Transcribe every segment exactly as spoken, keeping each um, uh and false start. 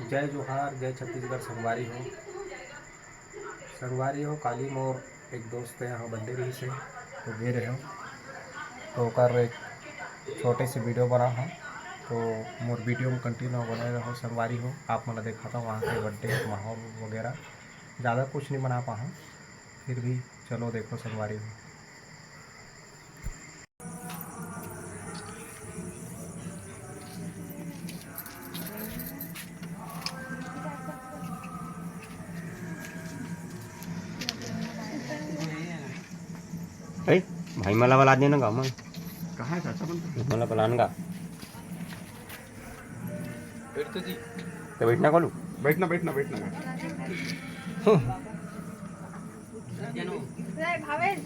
जय जोहार, जय छत्तीसगढ़ संगवारी हो। संगवारी हो, काली मोर एक दोस्त के यहाँ बर्थडे रहिस हे, तो गे रहे हो, तो ओकर एक छोटे से वीडियो बना हो। तो मोर वीडियो में कंटिन्यू बने रहो संगवारी हो। आप मन ला दिखाता हूँ वहाँ के बर्थडे माहौल वगैरह। ज़्यादा कुछ नहीं बना पाहा, फिर भी चलो देखो संगवारी हो। ए, भाई मला बला देना गा मैं। कहाँ है चाचा बन? मला बलान गा। बैठ तो जी। तो बैठना कोलू? बैठना, बैठना, बैठना।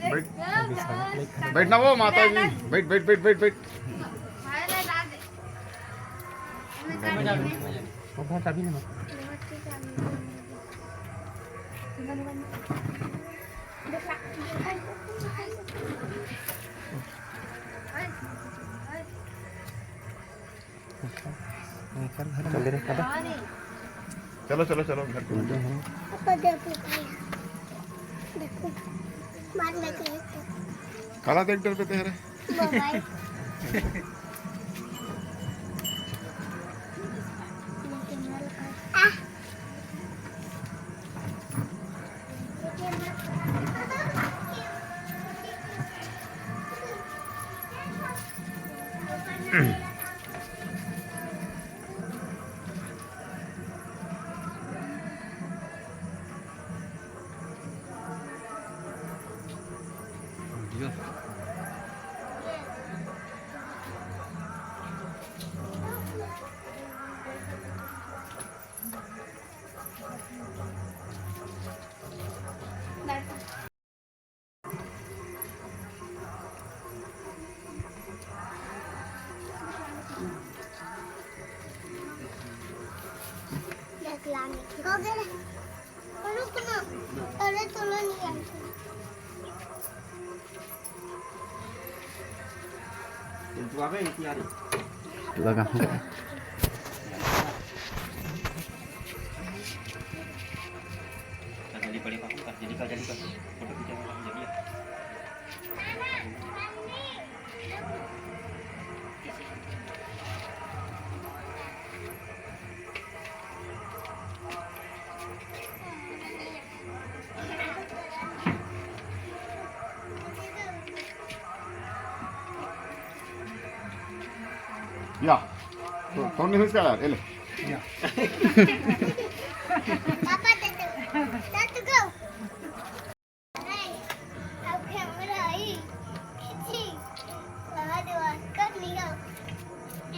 बैठ। बैठना वो माता जी। बैठ, बैठ, बैठ, बैठ, बैठ। वो बहुत अभी ना। चल दे रे, अब। चलो, चलो, चलो, घर को। पापा, देखो, देखो, मार लगे। काला देख डर पे तेरे। मोबाइल। लगा। जल्दी पड़े पापा, जल्दी कर, जल्दी कर। फोटो खींचो, जल्दी। या, तो, तो नहीं इसका यार, ये ले। या। पापा, दे दो। Let's go।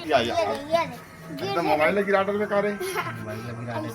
या, या। ये ले, ये ले। एकदम मोबाइल गिरा डर में का रे? मोबाइल गिरा डर में।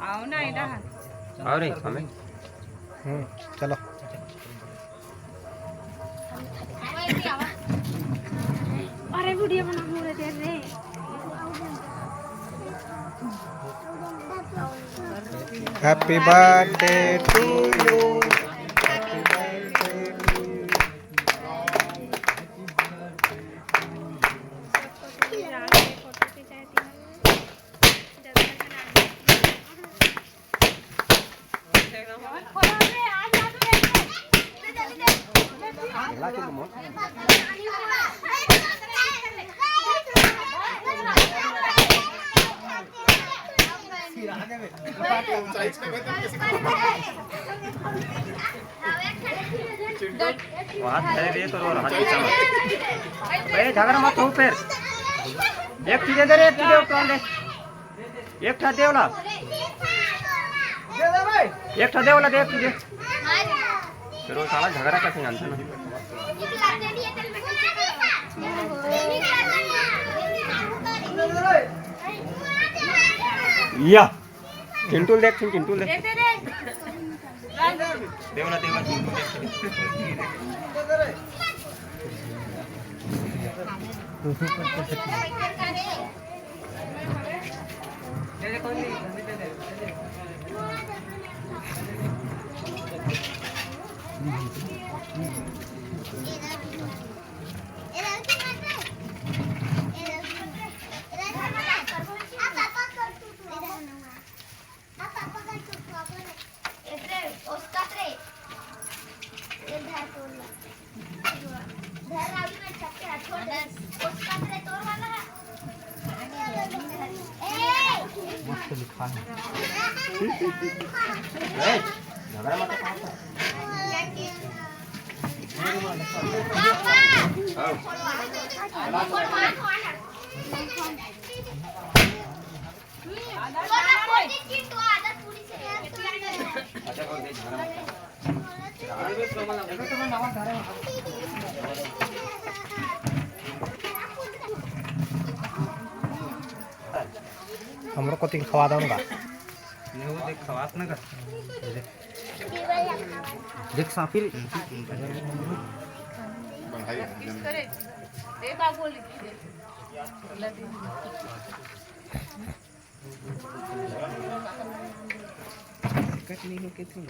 आओ ना, इधर। आओ रे, हमें। हम्म, चलो। अरे, वीडियो बना, हो रहे तेरे। Happy birthday to you। वहाँ धरे रहे तो और हाथ पीछा मत। बे, झगड़ा मत हो फिर। एक चीज दे रे, एक चीज दे, एक ठा दे वाला। एक ठा दे वाला दे, एक चीज दे। रोज साला झगड़ा करके जानते ना। या चिंटू ल देख, चिंटू ल देख। देवला, देवला, चिंटू ल देख। मस्त लिखा है। ए, झगड़ा मत कर। हमरो कोती खवा दो ना। नहीं, वो देख, खवात ना का। देख, सांपिल। कट नहीं हो के थी।